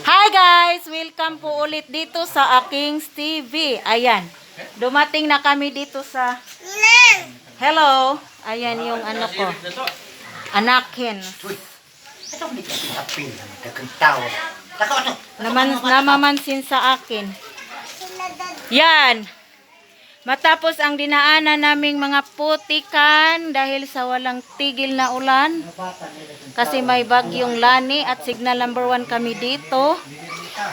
Hi guys! Welcome po ulit dito sa aking TV. Ayan. Dumating na kami dito sa... Hello! Ayan yung ano ko. Anakin. Naman, namamansin sa akin. Yan. Matapos ang dinaanan naming mga putikan dahil sa walang tigil na ulan. Kasi may bagyong Lani at signal number 1 kami dito.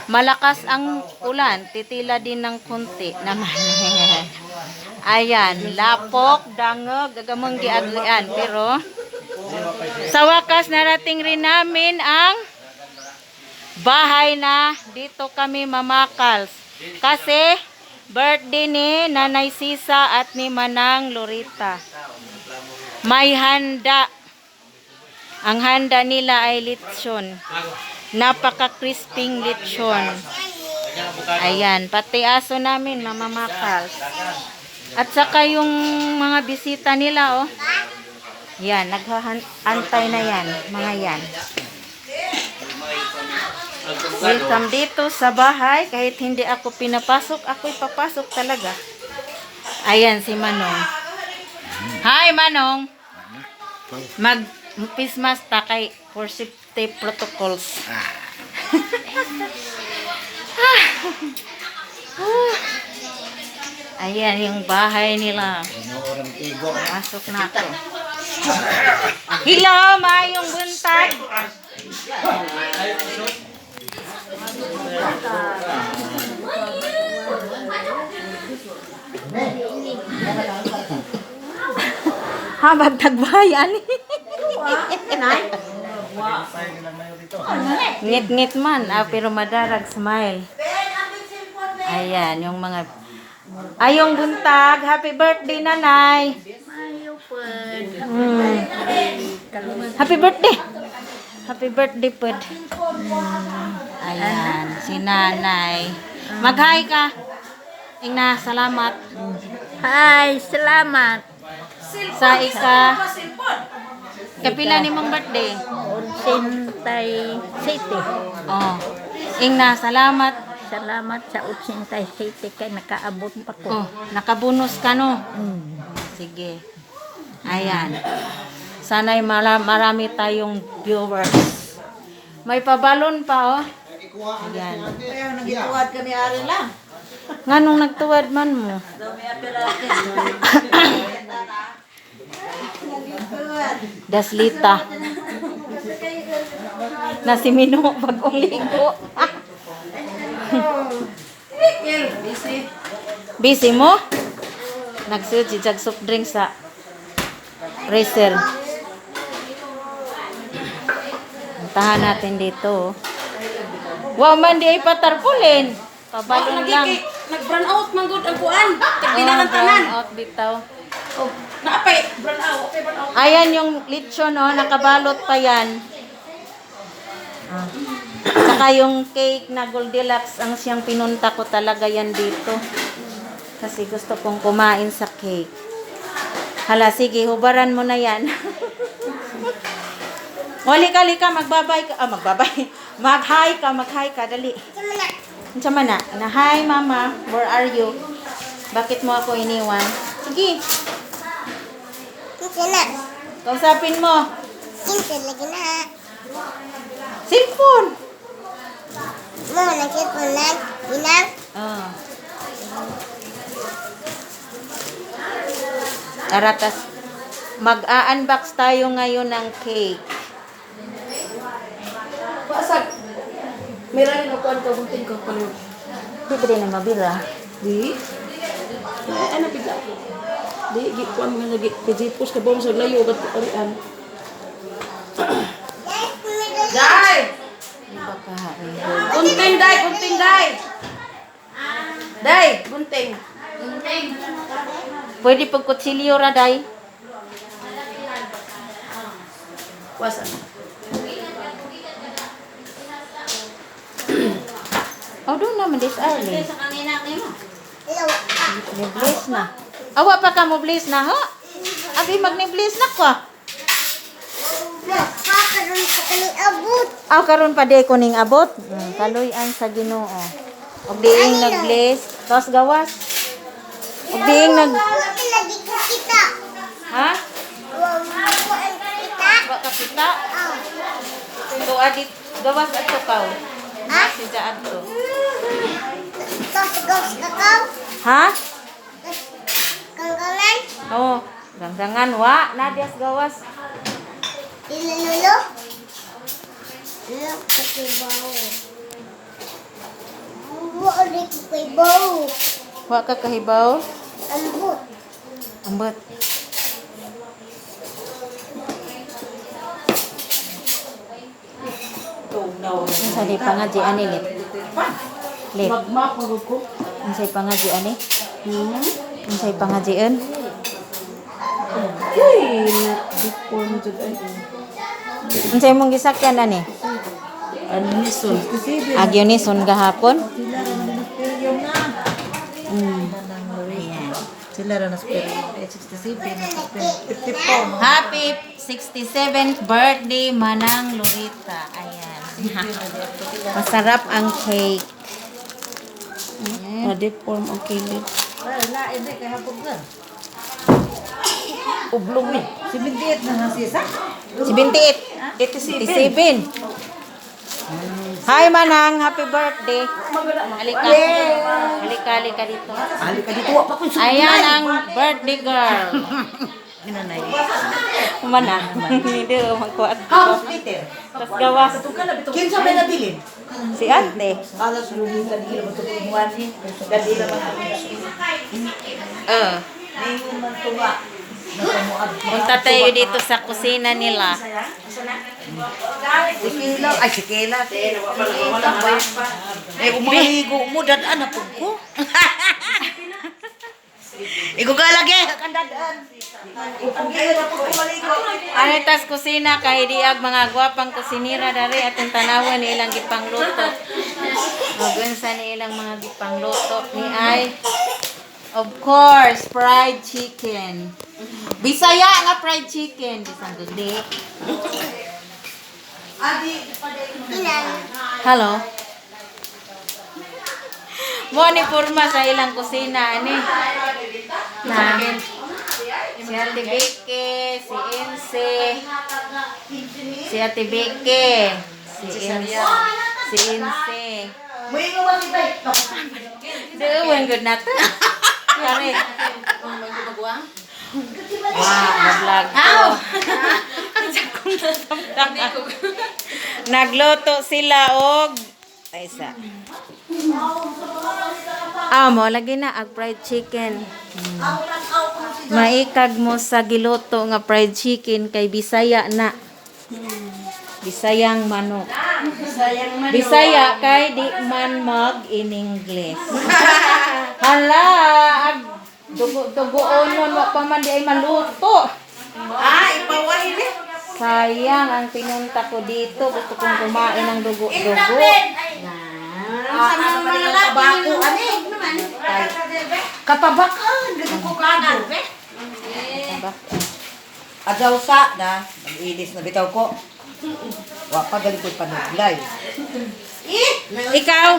Malakas ang ulan. Titila din ng kunti naman. Ayan, lapok, dangog, gagamang giaglian. Pero sa wakas narating rin namin ang bahay na dito kami mamakals. Kasi birthday ni Nanay Sisa at ni Manang Lorita. May handa. Ang handa nila ay lechon. Napaka-crisping lechon. Ayan, pati aso namin mamamakals. At saka yung mga bisita nila, oh. Yan, naghahantay na yan, mga yan. Welcome dito sa bahay. Kahit hindi ako pinapasok, ako'y papasok talaga. Ayan si Manong. Hi, Manong. Mag Christmas ta kay for safety protocols. Ayan yung bahay nila. Pasok na ako. Hello, mayong buntag. Habag tagbayan. Ngit-ngit man, ah, pero madarag smile. Ayan, yung mga... Ayong buntag, happy birthday, nanay. Happy birthday. Happy birthday, pud. Ayan, si nanay. Mag-hi ka. Ingna, salamat. Hi, salamat. Sa ika. Kapila ni mong birthday? Utsintay City. Oh. Ingna, salamat. Salamat sa Utsintay City kay nakaabot pa ko. Oh, nakabonus ka no. Sige. Ayan. Sana'y marami tayong viewers. May pabalon pa oh. Ayan. Nagituwad kami ari lang. Nganong nagtuwad man mo? Daslita. Na si Mino bagong ligo. Busy. Busy mo? Nagsuot si Jag soft drink sa freezer. Puntahan natin dito. Oh. Wow man di ay patarpulin. Pabalon lang. Nag-brown out man gud ang kuan. Tagpila Oh, ng tanan. brown out bitaw. Oh, naapay brown out, okay brown out. Ayan yung lechon, oh, nakabalot pa yan. Ah. Saka yung cake na Goldilocks, ang siyang pinunta ko talaga yan dito. Kasi gusto kong kumain sa cake. Hala, sige, hubaran mo na yan. Wali ka, lika, magbabay ka. Ah, magbabay. Mag-hi ka, mag-hi ka, dali. Unsa man na? Na, hi, mama. Where are you? Bakit mo ako iniwan? Sige. Kausapin mo. Cellphone. Oh. Tara, tas mag-a-unbox tayo ngayon ng cake. Pasag. Mira ni kuan ka gunting ko kuno. Di ba din na mabila? Di. Ay ano pigla. Di gi kuan mga lagi pijipos ka bom sa layo gat arian. Dai! Di ba ka? Eh. Gunting dai, gunting dai. Dai, gunting. Pwede pag kutsilyo ra, day. Wasa. Oh, doon naman this early. Niblis na. Awa pa ka mo bliss na, ho? Abi, magniblis na ko. Karon pa kani abot. Aw, karon pa di ko ning abot. Kaluy-an sa Ginoo. Og diing nag-bless, tos gawas. Og diing nag Wa pa lagi ko kita. Ha? Wa ko ang kita. Wa ka kita? Oh. So adit gawas at kaw. Ha? Si adto. Tos gos kakaw. Ha? Tos kangkangan. Oh, ganggangan wa nadias gawas. Ilululo. Ano kakibaw? Wa ulit ko kibaw. Wa ka kahibaw? Ambot. Ambot. Unsa di pangaji ani lip? Lip. Magmap magud ko. Unsay pangaji ani? Unsay pangajian? Uy, na-deform jud ay. Unsay mong gisakyan ani? Ano ni son? Agyo ni sun gahapon. Ayan. Sila ra na spirit. 67, 54. Happy 67th birthday, Manang Lorita. Ayan. Masarap ang cake. Na-deform ang kilid. Ublong ni. 78. 87. Hi, Manang. Happy birthday. Halika. Halika, halika dito. Halika dito, wa pa ko'y Ayan ang birthday girl. Mana? Hindi, magkuat. House Peter. Tapos gawas. Kinsa may nabilin? Si ate. Alas lumisan nila matutungwan ni. Dali lang ang Eh. Ningon man tunga. Nakamuad. Punta tayo dito sa kusina nila. Si Kila, ay si Kila. Eh, umaligo mo, dadaan na pag ko. Ikaw ka lagi. Kandadaan. Ano tas kusina kay diag mga gwapang kusinira dari atong tanawan ni ilang gipangluto. Magunsa ni ilang mga gipangluto ni ay, of course, fried chicken. Bisaya nga fried chicken, bisan gudi. Ilan? Hello. Mo ni forma sa ilang kusina ani. Na. Si Ate Beke, si Inse. Si Ate Beke, si Inse. Si Inse. Doon good na to. Kare. Wow, na-vlog ko. Nagluto sila og ay isa. Ah, mo lagi na ag fried chicken. Maikag mo sa giluto nga fried chicken kay Bisaya na. Bisayang manok. Bisaya kay di man mag in English. Hala, ag dugo-dugoon mo pa man di ay maluto. Ah, ipawahin eh. Sayang ang pinunta ko dito. Gusto kong kumain ng dugo-dugo. Ah, mga tabako, ani. Katabakan, gito ko kado. Adyaw sa na, nag-ilis na bitaw ko. Wa pa galing ko'y panuglay. Ikaw,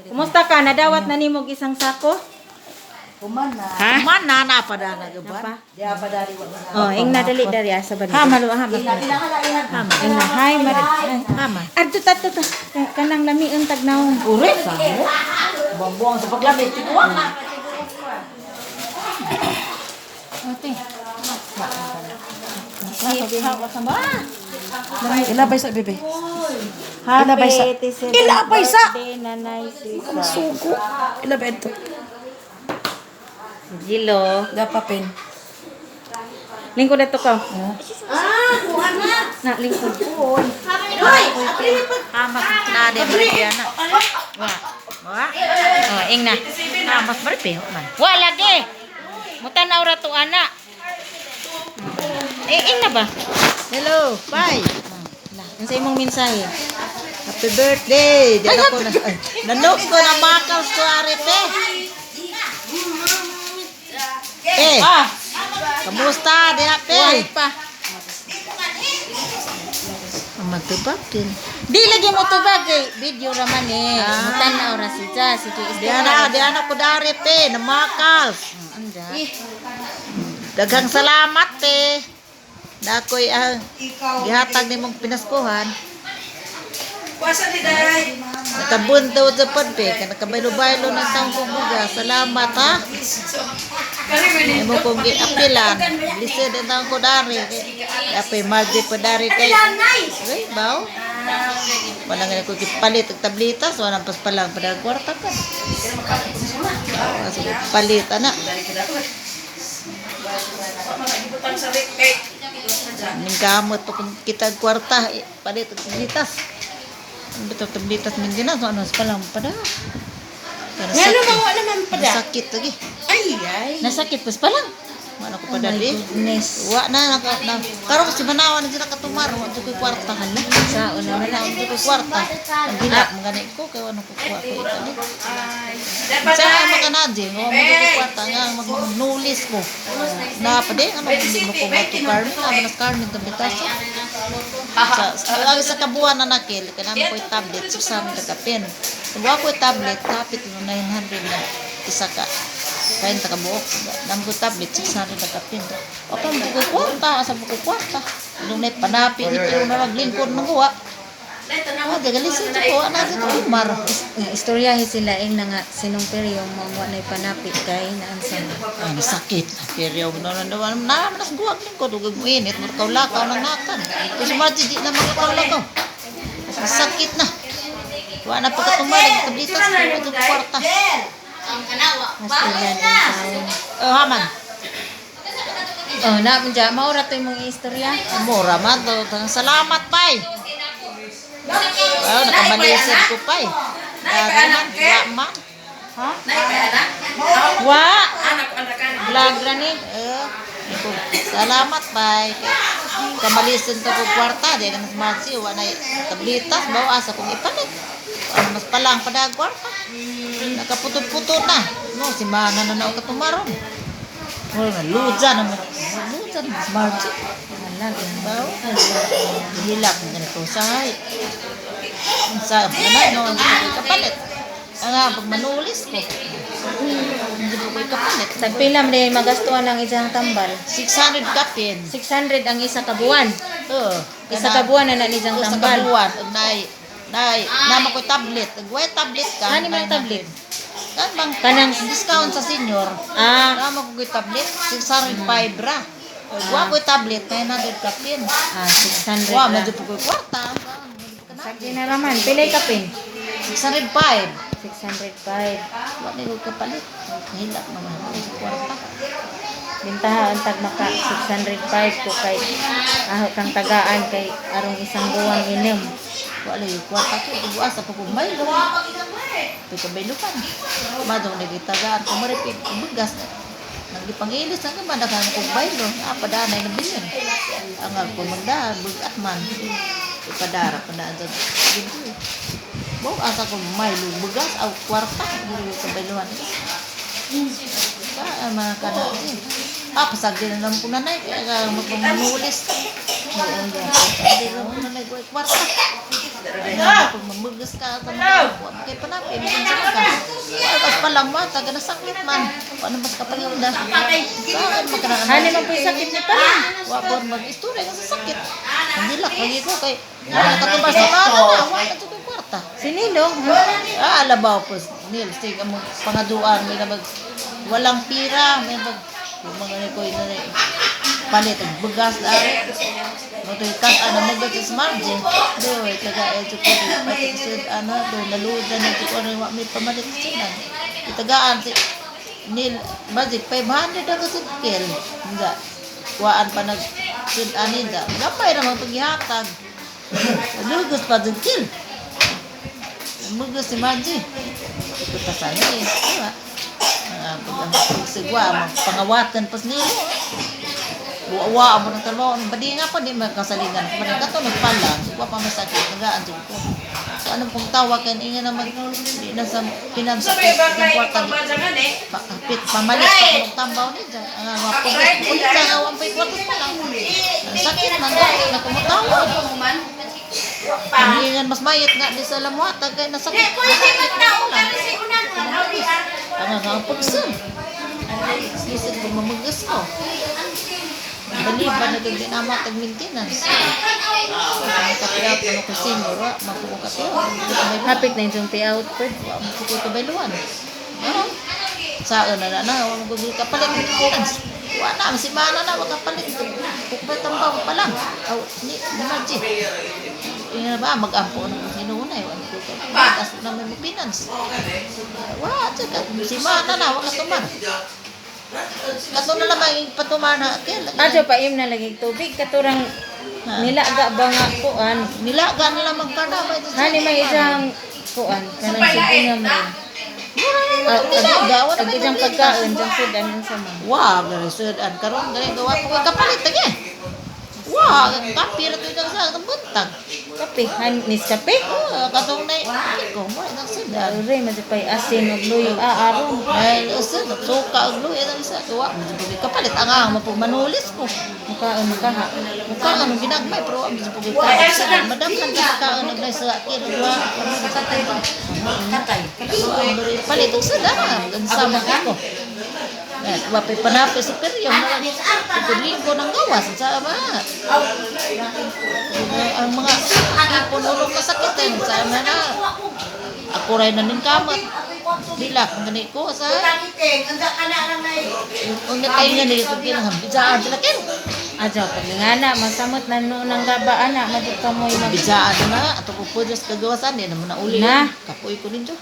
kumusta ka? Nadawat na nimo og isang sako? Kuman na. Ha? Kuman na na pa na nagaban. Napa? Di pa dari wa na. Oh, ing nadali dari asa ba? Hama lo, hama. Hama. Ing na, hi, mad. Hama. Adto tato to. Kanang lamion tagnaong. Ure sa mo. Buang-buang sa paglamit tikuha. Ate. Ilabay sa bebe. Happy Ilabay sa- 87th Ilabay sa- birthday, Nanay Sisa. Sugo. Ilabay ito. Jilo. Gapapin. Lingkod na to ka. Ah, kuha na. Na, lingkod. Hamas na de na. Wa. Wa. Oh, ing na. Hamas barpe man. Wa lagi. Mutanaw ra to ana. Eh, ing na ba? Hello, bye. Unsa imong mensahe? Happy birthday. Di na ko na. Nanok ko na makaws ko arepe. Eh, Ah, kamusta di pe? buhay pa. man tubag din. Di lagi mo tubag kay video ra man eh. Mutan-aw ra siya. Sige, Di ana, di ana ko dari te, namakal. Anda. Daghang salamat te. Nakoy ang gihatag nimong pinaskuhan. Kuasa ni Day. Nakabuntaw sa padpe, kanakabaylo-baylo ng taong kong buga. Salamat ha. Imo kong giapilan. Lisod ang taong ko dari. Apay marji pa dari kay. Ay, baw. Wala nga ko kipalit og tablitas, wala pas palang pada kwarta pa. Sige, palit ana. Butang sa kay. Ning kamot pa kung kita og kwarta, eh, palit og tablitas. Ano ba ito tablitas min ginas? Ano pa lang pada? Ngano man wala man pada? Sakit lagi. Ay ay. Nasakit pus pa lang. Wala ko pa dali. Goodness. Wa na naka na karon si Manawa na sila katumar, wa jud koy kwarta hala. Sa una Wala na jud koy kwarta. Ang hilak mga gani ko kay wala ko kuha ko itali. Dapat Sa makanadji, wa mo jud koy kwarta nga magnulis ko. Na pa di ano hindi mo ko to Carmen, amo na Carmen tablitas. Sa kabuan na nakil kanamo koy tablet 600 ka pen. Wa koy tablet kapit no 900 na isa ka. Kain ta kabuok. Nam ko tablet 600 na kapin. O pa mo ko kwarta, asa mo ko kwarta. Dunay panapi ni pero na naglingkod mo kuha. Ah, dagalisin ko ana sa tumar. Istoryahe sila ing na nga sinong peryo mo wa nay panapit kay naansa. Ang sakit. Pero no no no na manas guwag lingkod ug init mo kaulakaw nang nakan. Kasi marji di na makakaulakaw. Ang sakit na. Wa na pagkatumar tablitas ko ko kwarta. Mas ilan ang taon. Oh, haman. Oh, na mo dya, maura to imong istorya. Mura man to. Salamat pay. Wow, nakamalisin ko pay. Dati man, wa man. Ha? Naipay anak. Wa, Anak anak anak. vlog ra ni. Eh, iko, salamat pay. Kamalisin to ko kwarta, di ka na sumasi, wa na tablitas, bawa asa kong ipalit. Ano mas palang pada kwarta. Nakaputol-putol na. No, si Mana na na katumaron. Wala na, luja naman. Luja naman, smart. Wala Baw, hilak ng ganito. Sahay. Sa ano, no, hindi ko kapalit. Ang nga, pag manulis ko, hindi ko kapalit. Tagpila man day magastuhan ang isang tambal. 600 kapin. 600 ang isa ka buwan. Oo. Isa ka buwan na na ni isang Isa tambal. ka buwan. Ug nay, nay, nama ko tablet. Ug way tablet ka. Ano man ang tablet? Kan bang Kanang- discount sa senior. Ah, Nama ko ko'y tablet, 605 ra. Ug wa ko'y tablet, 900 kapin. ah 600. Wa, ra. medyo po ko'y kwarta. Sagdi na raman. Pilay kapin. 605. 605. Wa na ko kapalit. Hilak naman ako sa kwarta. Bintaha ang tag maka 605 ko kay aho kang tagaan kay arong isang buwang inom. Wa na yung kwarta ko. Ug asa pa ko maylo. Ito ka baylukan. Madong nagitagaan ko maripig. Bugas na. Nagipangilis ang naman daghang kong baylo. Napadanay na bilyon. Ang ako magdaan, bugat man. Ipadara pa na sa ginto. Bawa asa ko maylo bugas aw kwarta. Hindi ko kabayluhan. Ba, ang mga kana. Ah, pasagdi na lang ko nanay. Kaya ka magpamanulis. Pasagdi na lang ko nanay. Kwarta. Ay, kung mamugas ka sa mga kay panapin, kung saan ka. Wala ka palang mo, taga na sakit man. Paano mas kapalinda? Saan magkaraan? Hani man po'y sakit ni pala. Wa po mag-istorya nga sa sakit. Hindi lang, lagi ko kay wala ka tumar sa mana na, wala ka ko'y kwarta. Sinilo? Ah, alabaw po. Nil, sige mo pangaduan, may na mag walang pira, may mag yung mga ni ko na palit ang bugas na mo to kas ana magat is margin do taga eh ko pati sud ana do naludan na ko ano wa may pamalit sinan itagaan si Nil magic 500 ako sa kel nga waan pa nag sud ani da gamay ra man paghihatag lugos pa dun kil. Mugo si Margie. Ito ta sana eh. Diba? Pagsigwa, pangawatan pas nilo. Buwa mo ng trabaho. Ang badi nga pa, di magkasalingan. Badi ka to, nagpalang. Wa pa masakit. Nagaan dyan ko. So, anong kung tawag kan inga naman, di na sa pinansa Sabi ba ng kay kwarta. ikaw ba dyan eh? Pa, pit, pamalit pa kung tambaw ni dyan. Ang nga, pag ulit sa nga, wampay kwarta pa lang. Ang sakit man, dahil na kumutawag. Man. Ang mas mayat nga di sa lamuata kay nasakit. Nasakit na ulan. Ang nga ang pagsan. Isip ko mamagas ko. Baliban na kag dinama tag maintenance. Ang kapiat ano ko senior, wa mapuko kapiat. Hapit na yung payout po. Wa mapuko kabayluan. Ah. Saan na na na, wa magugul kapalit maintenance. Wa na, si mana na wa kapalit. Pukbay tambaw pa lang. Aw, ni ni Ina ba mag-ampo na kung hinunay, wa ko kapalit. As na may maintenance. Wa, tsaka si mana na wa katumar. Kato na lamang patumar na kel. Adyo pa im na lagi tubig katurang nilaga ba nga kuan. Nilaga na lamang kada ba ito? Hani may isang kuan kanang sibinga mo. Nilaga, wala Ag may isang problema. pagkaon jang sudan unsa man. Wa, gari an karon gari gawa ko kapalit tage. Wa, kape ra to sa buntag. Kape, han nis kape. Oh, katong nay ko mo nang sudan. Ure man pay asin ug luyo ah aron. Ay, usan suka og luya nang isa wa mo jud kapalit ang ang mapumanulis ko. Mukaon makaha. Mukha anong ginagmay pero wa mo jud kapalit. Madam kan kaon og sa kilo wa. Katay. Palit og sudan ang sama ko. Eh, wa pay panapis sa peryo na linggo ng gawas sa ba. Ang mga ipon ulong kasakitan sa na na. Ako ray na ning kamot. Dilak ngani ko sa ang natay nga ni ito kinahang bijaan sila kin. Adyo pag ngana masamot na noon ang gaba ana madud ka mo'y mag Bijaan na ato ko pwede sa kagawasan di naman na uli. Na. Kapoy ko ninyo.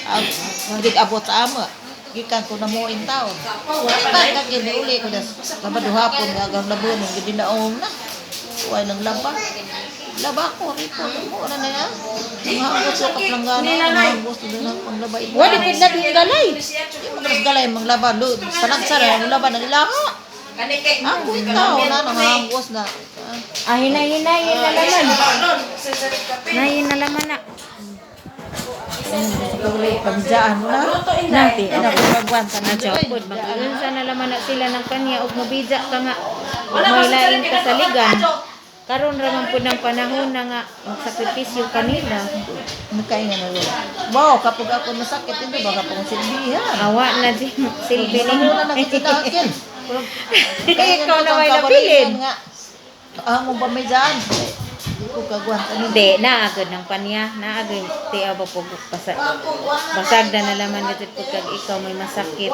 Ang abot sa ama. Gikan ko na mo in taon. Pagka uli ko das. Sabado hapon nga gang labon ng gidinaong na. Uway ng laba. Laba ko ripo mo na na ya. Ang sa kaplanggana, ang gusto na lang ang laba ito. Wa di pud na galay. Di mo galas galay mang laba lo panagsara ang laba na ilaha. Ako ikaw na nangangos na. Ah, hinay-hinayin na laman. Nayin na laman na. Pamijaan mo na. Nanti, Ano ko pagwanta na Adyo pod mag-unsa na laman na sila ng kanya ug mobija ka nga. Ug may lain kasaligan. Karon ra man pud ng panahon na nga magsakripisyo kanila. Nakaingan na wala. Wow, kapag ako nasakit, hindi ba kapag silbihan? Awa na di silbi Wala nimo. na nakita Ikaw na may nabilin. Nga. Ah, mo ba may dyan? Hindi ko kagwanta nila. Hindi, naagod ng panya. Naagod, ti aba po basa. Basag na nalaman na pud kag ikaw may masakit.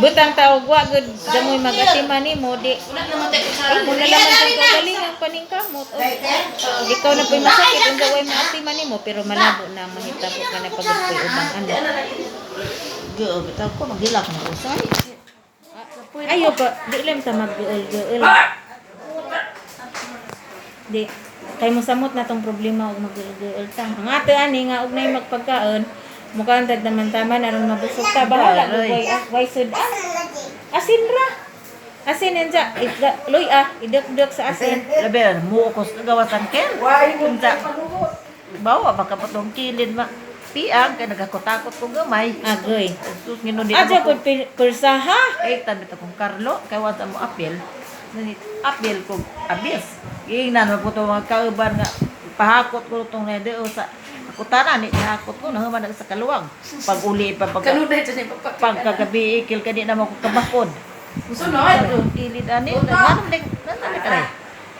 Butang tawag wa gud damoy magatiman nimo di. Ay mo na laman kag kagalingang paningkamot. O, ikaw na po'y masakit unsa way maatiman nimo pero malabo na mahitabo ka na pag po'y ubang ano. Go, bitaw ko, maghilak na usay. Ayo pa, di lang ta magguol-guol. Di kay mosamot na tong problema og magguol-guol ta. Ang ato ani nga og nay magpagkaon, mukaon tad naman tama na aron mabusog ta bahala Aroy. way way sud-an. Asin ra. Asin enja, luy ah, idukduk sa asin. Labi, mo ko sa gawasan ken. Unsa? Bawa baka patong kilid ma. Piang kay nagakotakot ko gamay. Agoy. Sus ngino di Adyo pud persaha. Ay tabi ta kong Carlo kay wa sa mo apel. Nani apel ko abis. Giingnan mo po to mga kauban nga pahakot ko tong nede sa ako tanan ni pahakot ko nahuman na sa kaluwang. Pag uli pa pag Kanuday dyan yung papak. pagkagabi ikil kani na mo ko kabakod. Sunod. Kilid ani nanam ning nanam kare.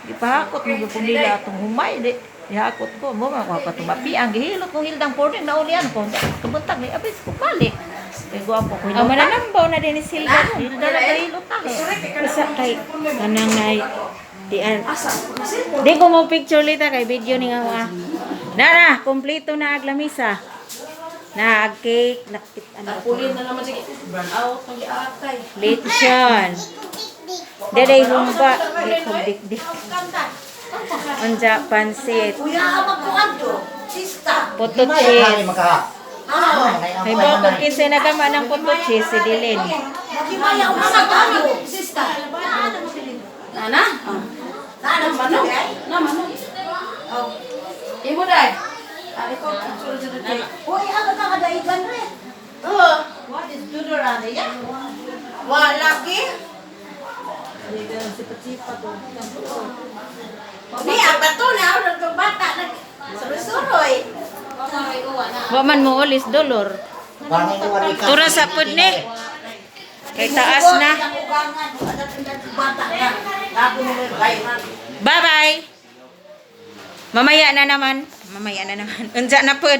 Gipahakot mo gyud nila atong humay di. Gihakot ko mo mga pa tumapi ang gihilot ko hildang porning naulian ko. Kabuntag ni abis ko balik. Kay gwapo ko Ang hilot. mananambaw na din ni Silva. Hilda na gahilot na. Usa kay kanang nay di an. Di ko mo picture lita kay video ni nga wa. Nara, kompleto na ag lamisa. Na ag cake, nakit ano. Pulin na naman sige. Burn out. Ang giatay. Lechon. Daday humba, di ko dik-dik. Unja pansit. Puto cheese. May ba kung kinsay nagama ng puto cheese si Dilin. Nana? Nana manong. Na manong. Imo dai. Ah, ikaw picture dyan dai. Uy, aga ka kadaigan re. What is Tudor ani ya? Wala ki. Ni ang bato na ako ng bata nag suroy-suroy. Wa man mo ulis dolor. Tura sa pud ni. Kay taas na. Bye-bye. Mamaya na naman. Mamaya na naman. Unsa na pud.